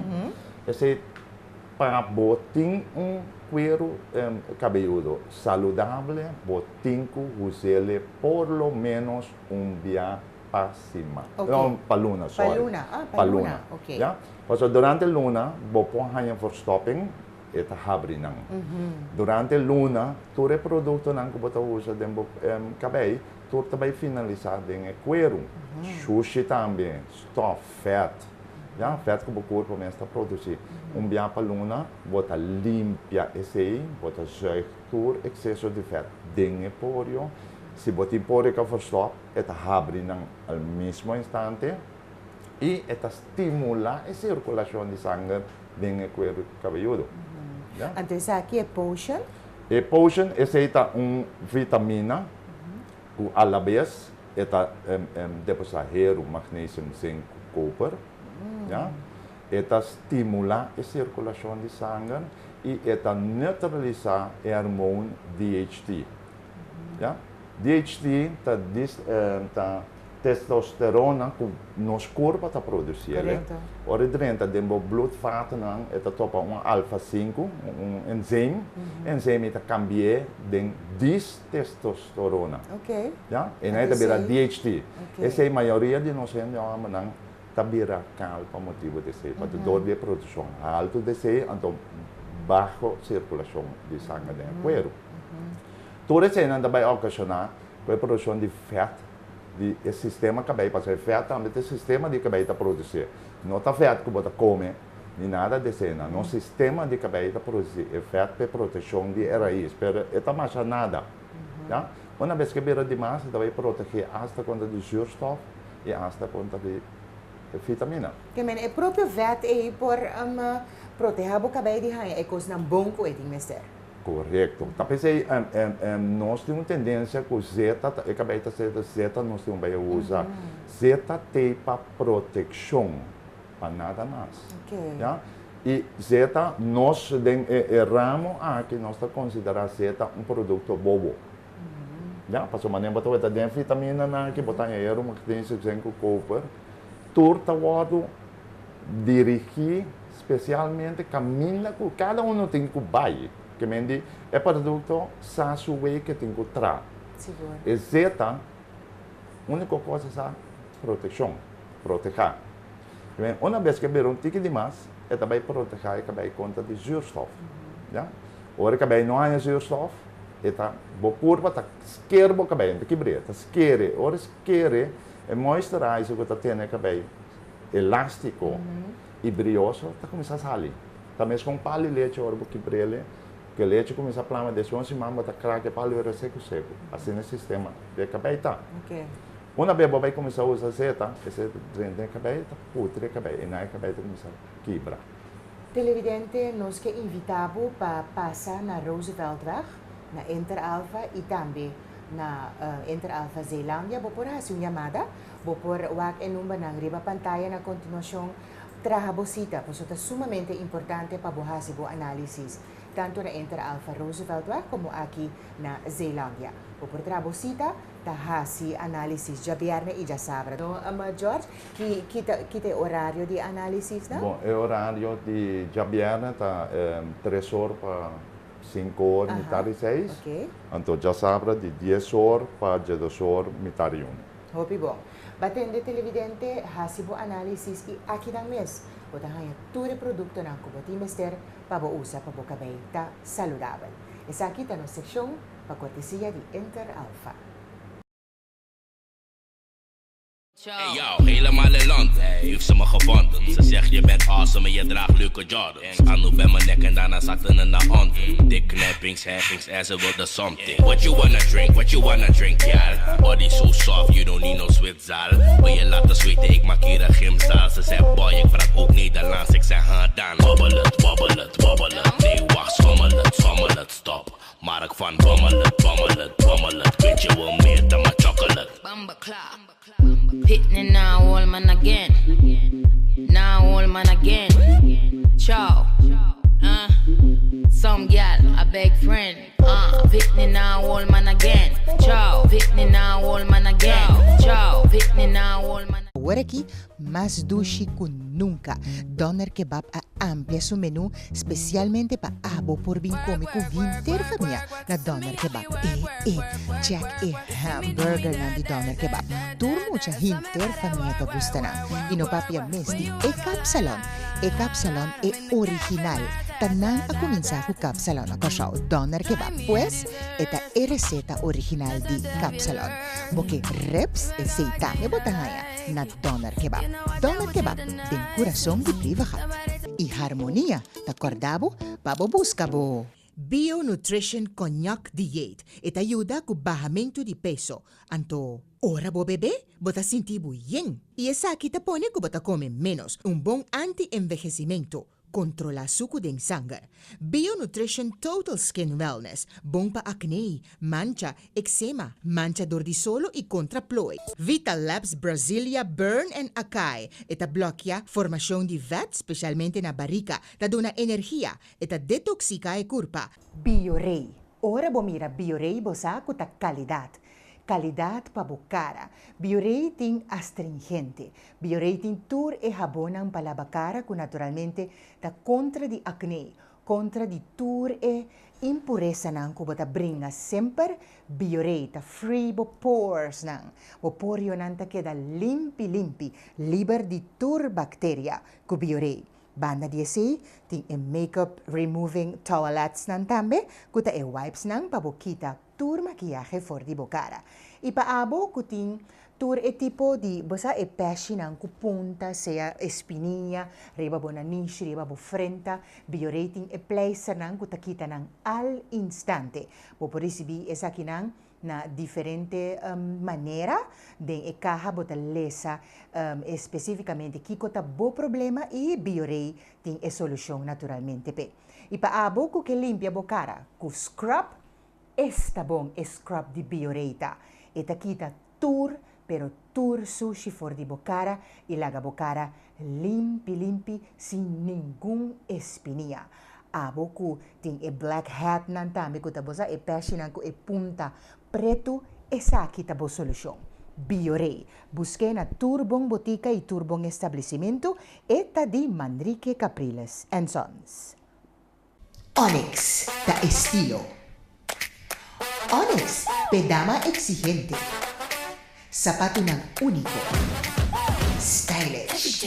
esei pa bo tin un kueru kabeyudo saludable bo tin ku us'é por lo menos un bia pa siman. Ok. No, pa luna, Pa sorry. luna, ah, pa Pa luna, luna. ok. Ya? Pasobra durante luna bo por haña verstopping, e ta habri nan. Durante luna tur e produktonan ku bo ta usa den bo kabei, tur ta bai finalisá den e kueru. Shushi tambe, stof, fèt. Ya, fèt ku bo kurpo mes ta produsí. Un bia pa luna bo ta limpia esei, bo ta zuig tur ekseso di fèt den e porio. Si bo tin porio ku a verstòp, e ta habri nan al mismo instante i e ta stimulá e sirkulashon di sanger den e kueru kabeyudo. Ya. Anto esaki e potion? E potion esei ta un vitamina ku alabes e ta depositá heru, magnesium, zink ku koper. Ya. E ta stimulá e sirkulashon di sanger i e ta neutralisá e hormoon DHT. Ya. DHT ta dis ta Testosterona ku nos kurpa ta produsí el. Ora e drenta den bo bloedvatennan e ta topa un alfa sinku, un enzym. E enzym ei ta kambi'é den distestosterona. Ya? E nan e ta bira DHT. Esei mayoria di nos hende hòmbernan ta bira kal pa motibu di esei. Pasobra dor di e produkshon haltu di esei anto baho sirkulashon di sanger den e kueru. Tur eseinan ta bai okashoná ku e produkshon di vèt di e sistema kabei, pasobra e vèt tambe ta e sistema di kabei ta produsí. No ta vèt ku bo ta kome ni nada di eseinan. Nos sistema di kabei ta produsí e vèt pa e protekshon di e rais, pero e ta masha nada. Ya? Una bes ku e bira dimas e ta bai protegé asta kontra di zuurstof i asta kontra di e vitamina. Ke men e propio vèt ei por protehá bo kabei di haña e kosnan bon ku e tin mester. Korekto. Ta p'esei nos tin un tendensia ku zeta ta e kabei ta seta zeta nos tin un bai a usa. Zeta t'ei pa protekshon, pa nada mas. Ya. I zeta nos den e ramo aki nos ta konsiderá zeta un produkto bobo. Ya, pasobra manera bo ta weta den e vitaminanan aki bo ta haña hierro, magnesio, zinc ku koper. Tur ta wòrdu dirigí spesialmente kaminda ku kada uno tin ku bai. Ke men di e produkto sa su wei ke tin ku tra. E zeta, úniko kos e sa protekshon, protehá. Ke men una bes ke bira un tiki di mas, e ta bai protehá e kabei kontra di zuurstof. Ya. Ora e kabei no haña zuurstof, e ta, bo kurpa ta sker bo kabei, no ta kibr'é, ta skere. Ora e skere, e moisturizer ku ta tene e kabei elástiko i brioso ta kuminsá sali. Ta mes kon palu lechi ora bo kibr'el, ku e lechi kuminsá plama despues un siman bo ta krak e palu era seku seku. Asina e sistema di e kabei ta. Una bes bo bai kuminsá usa zeta, e zeta drenta den e kabei, ta putri e kabei i nan e kabei ta kuminsá kibra. Televidente, nos ke invitá bo pa pasa na Rooseveltweg, na Inter Alpha i tambe na Inter Alpha Zeelandia. Bo por hasi un yamada. Bo por wak e numbernan riba pantaya na kontinuashon. Traha bo sita, pasobra ta sumamente importante pa bo hasi bo análisis, tantu na Inter Alpha Rooseveltweg komo aki na Zeelandia. Bo por traha bo sita, ta hasi análisis djabièrnè i djasabra. No, George, ki ki ta ki ta e orario di análisisnan? Bon, e orario di djabièrnè ta tres or pa sinku or, mitar di seis. Anto djasabra di dies or pa djedos or, mitar di unu. Hopi bon. Batende televidente, hasi bo análisis i akinan mes bo ta haña tur e produktonan ku bo tin mester pa bo usa pa bo kabei ta saludabel. Esaki ta nos sekshon pa kortesia di Inter Alpha. Hey yo, helemaal in Londen heeft ze me gevonden. Ze zegt je bent awesome en je draagt leuke Jordans. Anu bij mijn nek en daarna zakte het naar onder. Dik knappings, heffings en ze wilde something. What you wanna drink, what you wanna drink, gyal? Body so soft, you don't need no Zwitzaal. Wil je laten zweten, ik maak hier een gymzaal. Ze zei boy, ik praat ook Nederlands, ik zei huh dan. Wobbel het, wobbel het, wobbel het. Nee wacht, schommel het, schommel het, stop. Maar ik van bommel het, bommel het, bommel het. Weet je wel meer dan mijn chocolate. Pitney now, old man again. Now, old man again. Ciao. Some gal, a beg friend. Pitney now, old man again. Ciao. Pitney now, old man again. Ciao. Pitney now, old man. Awor aki mas dushi ku nunka. Doner Kebab a amplia su menú spesialmente pa abo por bin kome ku henter famia na Doner Kebab. E e, check e hamburgernan di Doner Kebab. Tur mucha henter famia ta gusta nan. I no papia mes di e kapsalon. E kapsalon e original. Ta nan a kuminsá ku kapsalon na Kòrsou, Doner Kebab. Pues, e ta e reseta original di kapsalon. Bo ke ribs? Esei tambe bo ta haña na Doner Kebab. Doner Kebab, den kurason di Brievengat. I Harmonia ta kòrda bo pa bo buska bo. Bio Nutrition Cognac Dieet. E ta yuda ku bahamentu di peso. Anto, ora bo bebe, bo ta sinti bo yen. I esaki ta pone ku bo ta kome ménos. Un bon anti-envehesimentu. Kontrolá suku den sanger. Bio Nutrition Total Skin Wellness, bon pa akné, mancha, eksema, mancha dor di solo i kontra plooi. Vital Labs Brasilia Burn and Acai, e ta blòkia formashon di vèt, spesialmente na barika, ta duna energia, e ta detoksiká e kurpa. Biorey, Ora bo mira Biorey bo sa ku ta kalidat. Kalidat pa bo kara. Bioré tin astringente. Bioré tin tur e habonnan pa laba kara ku naturalmente ta kontra di akné, kontra di tur e impuresanan ku bo ta bringa semper. Bioré ta free bo poresnan. Bo porionan ta keda limpi limpi, liber di tur bakteria ku Bioré. Banda di esei tin e makeup removing toweletsnan tambe ku ta e wipesnan pa bo kita tur makiyahe for di bo kara. I pa abo ku tin tur e tipo di, bo sa e pèshinan ku punta, sea espinia riba bo nanishi, riba bo frenta, Bioré tin e pleisternan ku ta kita nan al instante. Bo por risibí esakinan na diferente manera. Den e kaha bo ta lesa espesífikamente kiko ta bo problema i Bioré tin e solushon naturalmente p'e. I pa abo ku ke limpia bo kara ku scrub, Esta bon e scrub di Bioré ta! E ta kita tur, pero tur sushi for di bo cara y laga bo cara limpi limpi sin ningun espinia. Abo cu tin e black hat nan tambe cu ta bo sa e peshinan cu e punta pretu, esaki ta bo solucion. Bioré. Busque na tur bon botica y tur bon establecimento, e ta di Manrique Capriles and Sons. Onyx ta estilo. Onyx p'e dama exigente. Sapatunan único. Stylish.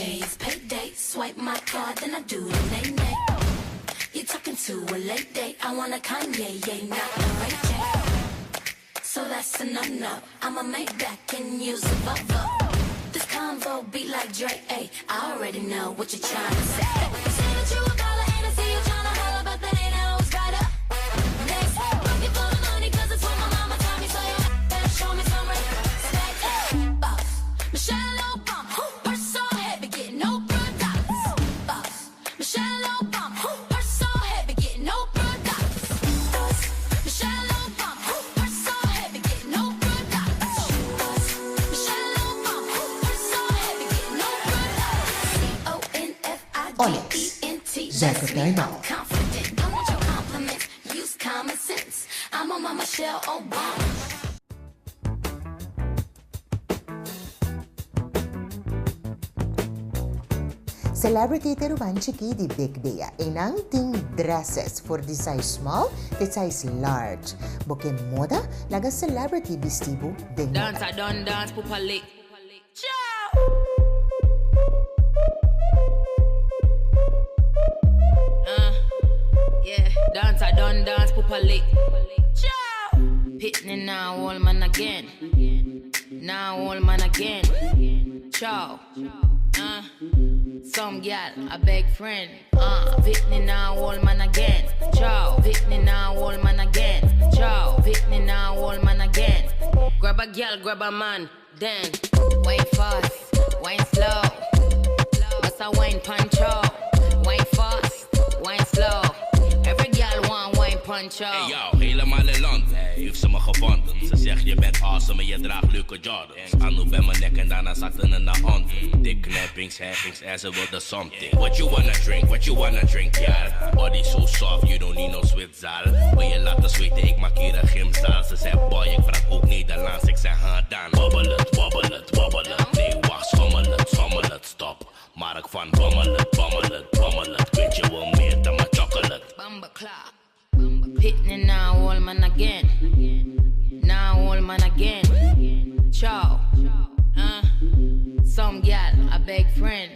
Onyx, Zuikertuin Mall. Celebrity ta ruman chikí di Big Bea. Einan tin dresses for di size small te size large. Bo ke moda? Laga Celebrity bisti bo den moda. Dance a done dance pupa lick. Uh, yeah. Dance a done dance pupa lick. Pitney now old man again. Now old man again. Ciao. Uh, some gal, a beg friend. Uh, Pitney now old man again. Ciao. Pitney now old man again. Ciao. Pitney now old man again. Grab a gal, grab a man, then wine fast, wine slow. What's a wine punch out? Wine fast, wine slow. Every gal want wine punch out. Hey yo, helemaal in Londen heeft ze me gevonden. Ze zegt je bent awesome en je draagt leuke Jordans. Anu bij mijn nek en daarna zakte het naar onder. Dik knappings, heffings en ze wilde something. What you wanna drink, what you wanna drink, yeah. Body so soft, you don't need no Zwitzaal. Wil je laten zweten, ik maak hier een gymzaal. Ze zei boy, ik praat ook Nederlands, ik zei ha dan. Wobbel het, wobbel het, wobbel het. Nee wacht, schommel het, schommel het, stop. Mark van bommel het, bommel het, bommel het. Weet je wel meer dan mijn chocolate. Bamba clap. Pitney now, old man again. Now, old man again. Ciao. Some gal, a beg friend.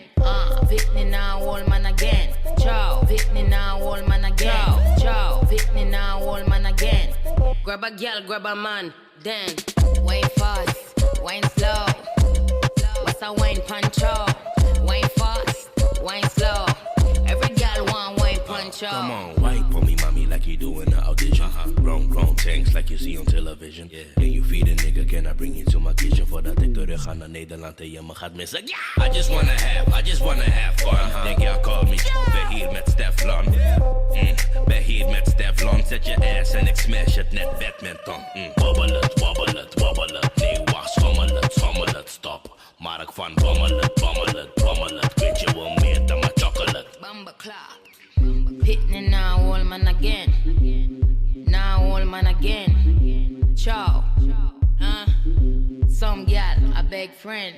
Pitney now, old man again. Ciao. Pitney now, old man again. Ciao. Pitney now, old man again. Grab a gal, grab a man, then. Wine fast, wine slow. What's a wine punch out? Wine fast, wine slow. Every gal want wine punch out. Come on, wine for me, mommy, like you do in the audition. Grown, grown tanks like you see on television. Yeah. Can you feed a nigga? Can I bring you to my kitchen? Voordat ik terug ga naar Nederland en je me gaat missen. Yeah! I just wanna have, I just wanna have fun. Denk ja, call me, ben hier met Steflon. Ben hier met Steflon. Zet je ass en ik smash het net badminton. Wobbel het, wobbel het, wobbel het. Nee, wacht, schommel het, schommel het, stop. Mark van bommel het, bommel het, bommel het. Weet je wel meer dan mijn chocolate. Bamba clap. Pitney now, old man again. Now, old man again. Ciao. Some gal, a beg friend.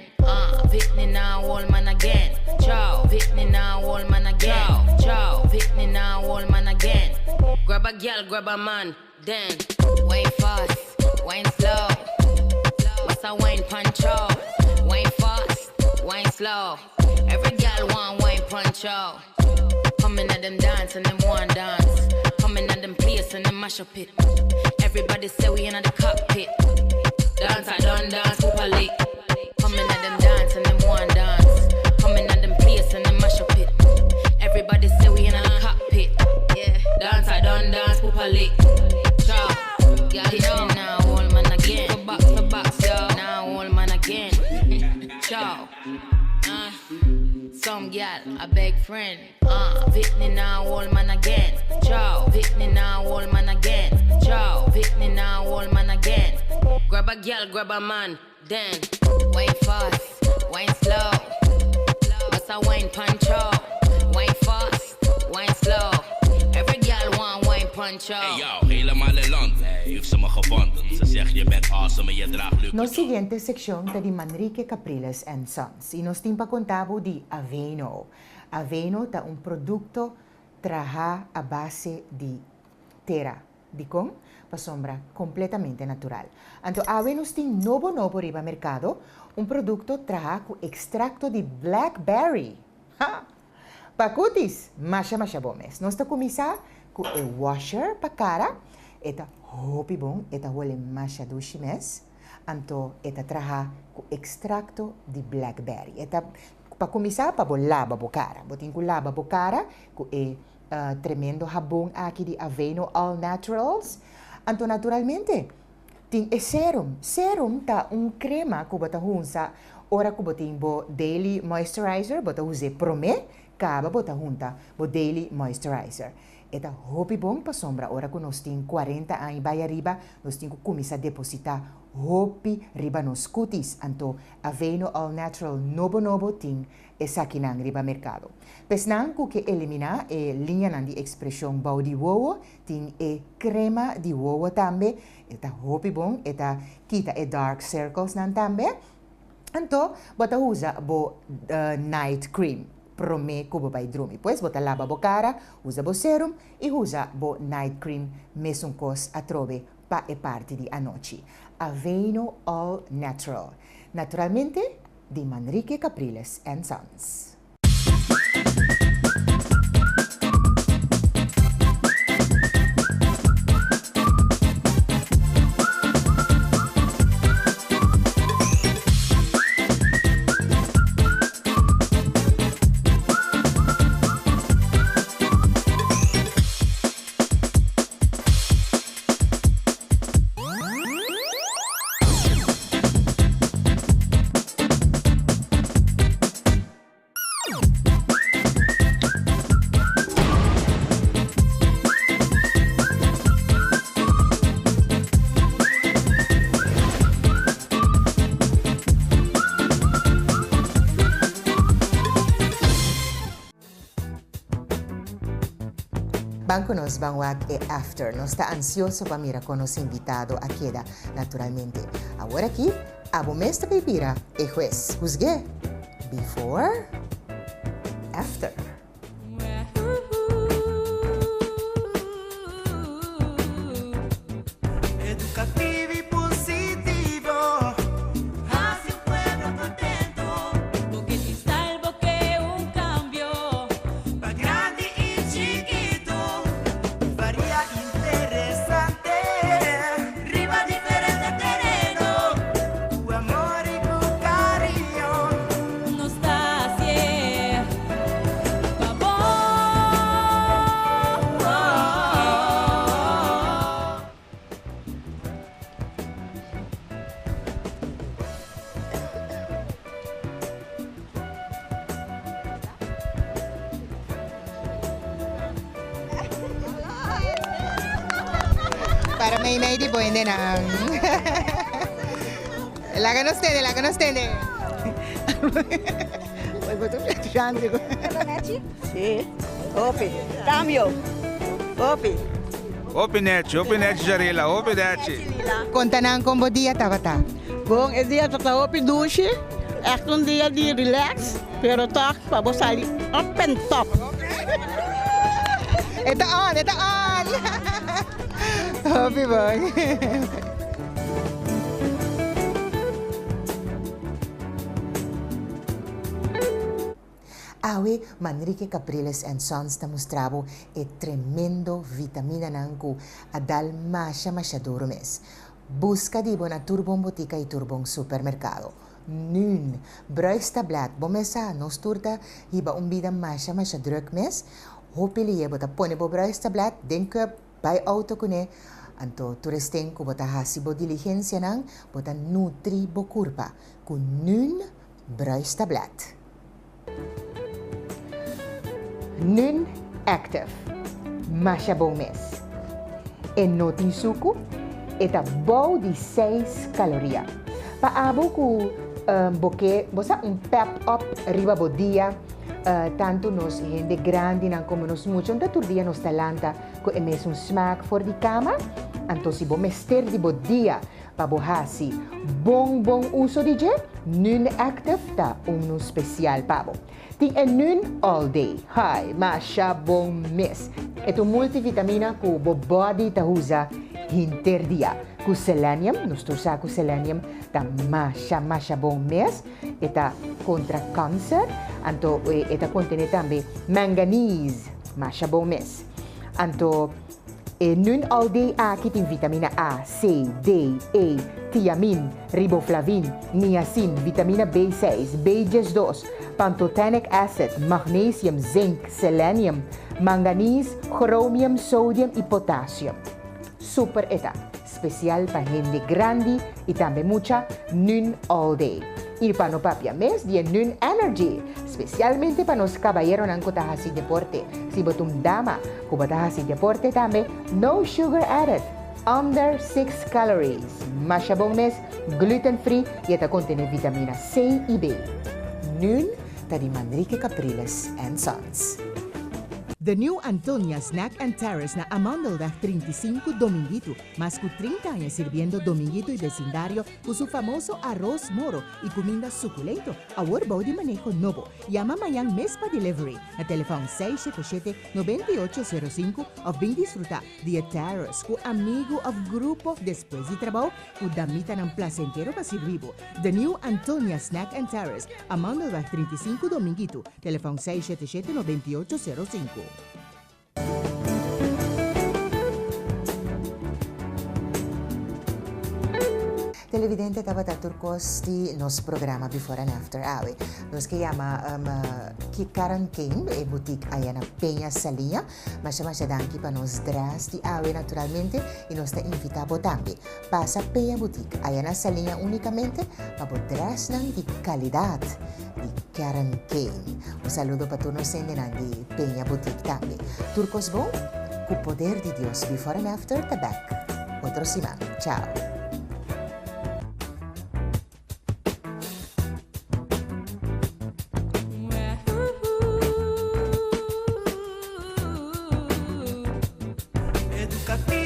Pitney now, old man again. Ciao, Pitney now, old man again. Ciao, Pitney now, old man again. Grab a gal, grab a man, then. Wine fast, wine slow. What's a wine punch out? Wine fast, wine slow. Every gal want wine punch out. Coming at them dance and them one dance. Coming at them place and them mash up it. Everybody say we in the cockpit. Dance I done dance, super lick. Coming at them dance and them one dance. Coming at them place and them mash up it. Everybody say we in the cockpit. Yeah. Dance I done dance, super lick. Ciao. Girl, know now, old man again. Go box for box, yo. Now, old man again. Ciao. Some gal, a beg friend. Pitney now, old man again. Ciao. Pitney now, old man again. Ciao. Pitney now, old man again. Grab a gal, grab a man, then. Wine fast, wine slow. What's a wine punch out? Wine fast, wine slow. Every gal want wine punch out. Hey yo, helemaal in land. Heeft ze me gevonden. Ze zegt je bent awesome en je draagt luxe. Nos siguiente seccion ta di Manrique Capriles and Sons y nos tin pa conta bo di Aveeno. Aveeno ta un producto traha a base di tera. Dicon? Pasobra completamente natural. Anto awe nos tin nobo nobo riba mercado, un producto traha cu extracto di blackberry. Ha! Pa cutis, masha masha bon mes. Nos ta cuminsa cu e washer pa cara. E ta hopi bon, e ta hole masha dushi mes. Anto e ta traha cu extracto di blackberry. E ta pa cuminsa pa bo laba bo cara. Bo tin cu laba bo cara cu e tremendo habon aki di Aveeno All Naturals. Anto naturalmente tin e serum. Serum ta un crema cu bo ta hunsa ora cu bo tin bo daily moisturizer. Bo ta us'e prome, caba bo ta hunta bo daily moisturizer. E ta hopi bon pasobra ora cu nos tin cuarenta aña bay ariba, nos tin cu cuminsa deposita hopi riba nos cutis. Anto Aveeno All Natural nobo nobo tin esakinan riba mercado. P'esnan cu ke elimina e liñanan di expresion bou di wowo, tin e crema di wowo tambe. E ta hopi bon, e ta kita e dark circlesnan tambe. Anto bo ta usa bo night cream prome cu bo bay drumi. Pues bo ta laba bo cara, usa bo serum y usa bo night cream mesun cos atrobe pa e parti di anochi. Aveeno All Natural. Naturalmente di Manrique Capriles and Sons. Ban cu nos ban wak e after. Nos ta ansioso pa mira con nos invitado a keda, naturalmente. Awor aki, abo mes ta bay bira e hues. Huzgu'é. Before, after. Educativo y positivo. Haci un pueblo contento. Bo ke tin style, bo ke un cambio. Pa grandi y chikito. Varia interesante. Riba diferente tereno. Cu amor y cu cariño. Nos ta hacié pa bo. Para mei mei di bo hendenan. Laga nos tende, laga nos tende. Sí, hopi. Cambio. Hopi. Hopi nechi, hopi nechi Jarela, hopi nechi. Conta nan con bo dia tabata. Bon, e dia ta hopi dushi. Echt un dia di relax, pero toch pa bo sali up and top. E ta on, e ta on! Hopi bon. Awe Manrique Capriles and Sons ta mustra bo e tremendo vitaminanan ku a dal masha masha duro mes. Buska di bo na tur bon botika i tur bon supermerkado. Nun, bruistablet, bo mes sa, nos tur ta hiba un bida masha masha druk mes. Hopi liye bo ta pone bo bruistablet den cup, bai auto kuné, anto tur esten ku bo ta hasi bo diligensianan, bo ta nutri bo kurpa ku Nun bruistablet. Nun Active, masha bon mes. E no tin suku, e ta bou di seis kaloria. Pa abo ku bo ke bo sa un pep up riba bo dia, tantu nos hende grandinan komo nos mucha, un ta tur dia nos ta lanta ku e mesun smaak for di kama, anto si bo mester di bo dia Pa bo hasi bon bon uso di dje, Nun Active ta unu spesial pa bo. Tin e Nun All Day. Hai, masha bon mes! E ta un multivitamina ku bo body ta usa hinter dia. Ku selenium, nos tur sa ku selenium ta masha masha bon mes. E ta kontra kanser, anto e ta kontene tambe manganese, masha bon mes. Anto. E Nun All Day aki tin vitamina A, C, D, E, tiamin, riboflavin, niacin, vitamina B6, B12, pantothenic acid, magnesium, zinc, selenium, manganese, chromium, sodium y potassium. Super e ta! Special pa hende grandi y tambe mucha, Nun All Day. Y pa no papia mes di e Nun Energy! Specialmente pa nos cabayeronan cu ta haci deporte. Si bo ta un dama cu bo ta haci deporte tambe, no sugar added, under 6 calories, masha bon mes, gluten free y e ta contene vitamina C y B. Nun ta di Manrique Capriles and Sons. The New Antonia Snack and Terrace na Amandelweg 35 Dominguito, mas cu 30 aña sirbiendo Dominguito y becindario cu su famoso arroz moro y cuminda suculento, awor bou di maneho nobo. Yama mañan mes pa delivery na telefon 677 9805 of bin disfruta di e terrace cu amigo of grupo despues di trabou cu damitanan placentero pa sirbi bo. The New Antonia Snack and Terrace, Amandelweg 35 Dominguito, telefon 677 9805. Televidente tabata tur kos di nos programa Before and After awe. Nos ke yama um, Karen King, e boutique aya na Peña Saliña. Masha masha danki pa nos dress di awe naturalmente y nos ta invita bo tambe. Pasa Peña Boutique aya na Saliña unicamente pa bo dressnan di calidad di Karen King. Un saludo pa tur nos hendenan di Peña Boutique tambe. Tur kos bon? Ku poder di Dios Before and After ta bek otro siman. Chao. Educativo.